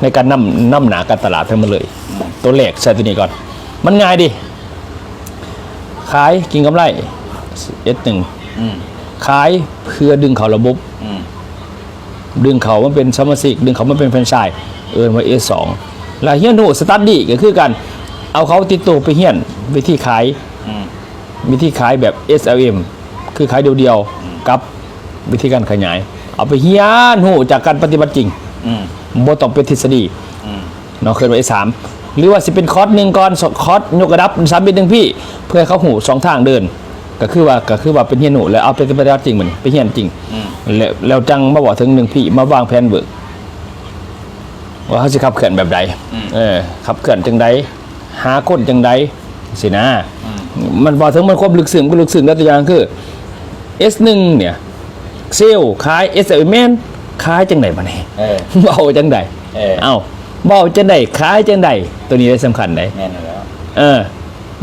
ໃນການນຳ ນຳໜ້າການຕະຫຼາດທັງໝົດເລີຍ. ອືມ ຕົວແລກໃສ່ຕົວນີ້ກ່ອນ ມັນງ່າຍເດ້. ຂາຍກິນກຳໄລ ເອັສໜຶ່ງ. ອືມ ຂາຍເພື່ອດຶງເຂົ້າລະບົບ. ອືມ ດຶງເຂົ້າມາເປັນສະມາຊິກ ດຶງເຂົ້າມາເປັນແຟຣນໄຊ ເອີ້ນວ່າເອັສສອງ. ແລ້ວຮຽນຮູ້ສະຕັດດີ ກໍຄືການເອົາເຂົາຕິດໂຕໄປຮຽນວິທີຂາຍ. ອືມ ວິທີຂາຍແບບເອັສແອລເອັມ ຄືຂາຍດຽວໆ ອືມ ກັບ ວິທີການຂະຫຍາຍ ເອົາໄປຮຽນຮູ້ຈາກການປະຕິບັດຈິງ ອືມ ບໍ່ຕ້ອງເປັນທິດສະດີ ອືມ ເນາະ ເອີ້ນວ່າ ເອສາມ ຫຼືວ່າຊິເປັນຄອດໜຶ່ງກ່ອນ ຄອດຍົກລະດັບສາມມິດໜຶ່ງພີ້ ເພື່ອໃຫ້ເຂົາຮູ້ຊ່ອງທາງເດີນ ກໍຄືວ່າ ກໍຄືວ່າເປັນຮຽນຮູ້ ແລ້ວເອົາໄປປະຕິບັດຈິງ ມັນໄປຮຽນຈິງ ອືມ ແລ້ວ ແລ້ວຈັ່ງມາເວົ້າເຖິງໜຶ່ງພີ້ ມາວາງແຜນເວີກ ວ່າເຮົາຊິຂັບເຄື່ອນແບບໃດ ອືມ ເອີ ຂັບເຄື່ອນຈັ່ງໃດ ຫາຄົນຈັ່ງໃດ ຊີ້ນະ ອືມ ມັນເວົ້າເຖິງມັນຄວາມເລິກເຊິ່ງ ມັນເລິກເຊິ່ງ ແລ້ວຕົວຢ່າງຄື ເອສໜຶ່ງ ເນີ້ຍ ເຊວຂາຍ ເອສເອ ແມ່ນ ຂາຍຈັ່ງໃດບາດນີ້ ເອີ ເວົ້າຈັ່ງໃດ ເອີ ເອົ້າ ເວົ້າຈັ່ງໃດ ຂາຍຈັ່ງໃດ ໂຕນີ້ແຫຼະສຳຄັນໃດ໋ ແມ່ນແລ້ວ ເອີ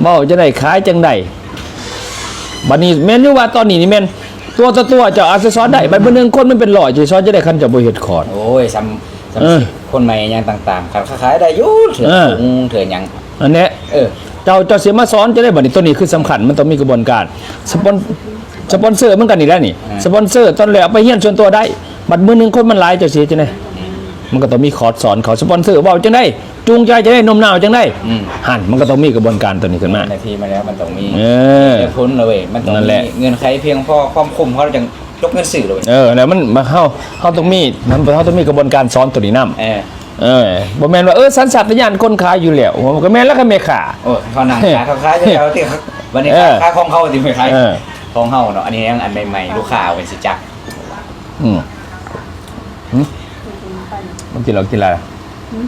ເວົ້າຈັ່ງໃດ ຂາຍຈັ່ງໃດ ບາດນີ້ແມ່ນຢູ່ວ່າຕອນນີ້ນີ້ແມ່ນຕົວຕໍ່ຕົວ ເຈົ້າອາດຈະສອນໄດ້ ບາດມື້ໜຶ່ງຄົນມັນເປັນຮ້ອຍ ຈະສອນຈັ່ງໃດ ຄັນເຈົ້າບໍ່ເຮັດຄອດ ໂອ້ຍ ສ່ຳ ສ່ຳ ເອີ ຄົນໃໝ່ຫຍັງຕ່າງໆ ຄັນຂາຍໄດ້ຢູ່ ເທື່ອ ເອີ ສູງເທື່ອຫຍັງ ອັນເນີ້ຍ ເອີ ເຈົ້າ ເຈົ້າຊິມາສອນຈັ່ງໃດ ບາດນີ້ ໂຕນີ້ຄືສຳຄັນ ມັນຕ້ອງມີກະບວນການ ສະປອນ ສະປອນເຊີມັນກໍນີ້ແຫຼະນີ້ ເອີ ສະປອນເຊີຕອນແລກເອົາໄປຮຽນສ່ວນຕົວໄດ້ ບັດມື້ໜຶ່ງຄົນມັນຫຼາຍ ເຈົ້າຊິເຮັດຈັ່ງໃດ ມັນກໍຕ້ອງມີຄອດສອນເຂົາ ສະປອນເຊີເວົ້າຈັ່ງໃດ ຈູງໃຈຈັ່ງໃດ ໂນ້ມນ້າວຈັ່ງໃດ ອືມ ຫັ້ນ ມັນກໍຕ້ອງມີກະບວນການໂຕນີ້ຂຶ້ນມາ ນາທີມາແລ້ວ ມັນຕ້ອງມີ ເອີ ເຫດຜົນເລີຍ ມັນຕ້ອງ ນັ້ນແຫຼະ ມີເງື່ອນໄຂພຽງພໍ ຄວາມຄຸ້ມ ເຮົາຈັ່ງຈົກເງິນຊື້ເລີຍ ເອີ ແລ້ວມັນ ເຮົາ ເຮົາຕ້ອງມີ ເຮົາຕ້ອງມີກະບວນການສອນໂຕນີ້ນຳ ເອີ ເອີ ບໍ່ແມ່ນວ່າ ເອີ ສັນຊາດຕະຍານຄົນຂາຍຢູ່ແລ້ວ ມັນກໍແມ່ນແລ້ວ ກໍແມ່ຄ້າ ໂອ້ຍ ເຂົານັ່ງຂາຍ ເຂົາຂາຍຢູ່ແລ້ວຕິ ບັດນີ້ ເອີ ຂາຍຂອງເຂົາຕິ ແມ່ຄ້າຍ ເອີ ຂອງເຮົາເນາະ ອັນນີ້ຍັງອັນໃໝ່ໆ ລູກຄ້າເພິ່ນຊິຈັກ ອືມ ຫຶ ມັນກິນເຫຼົ້າກິນຫຼາຍ ຫຶ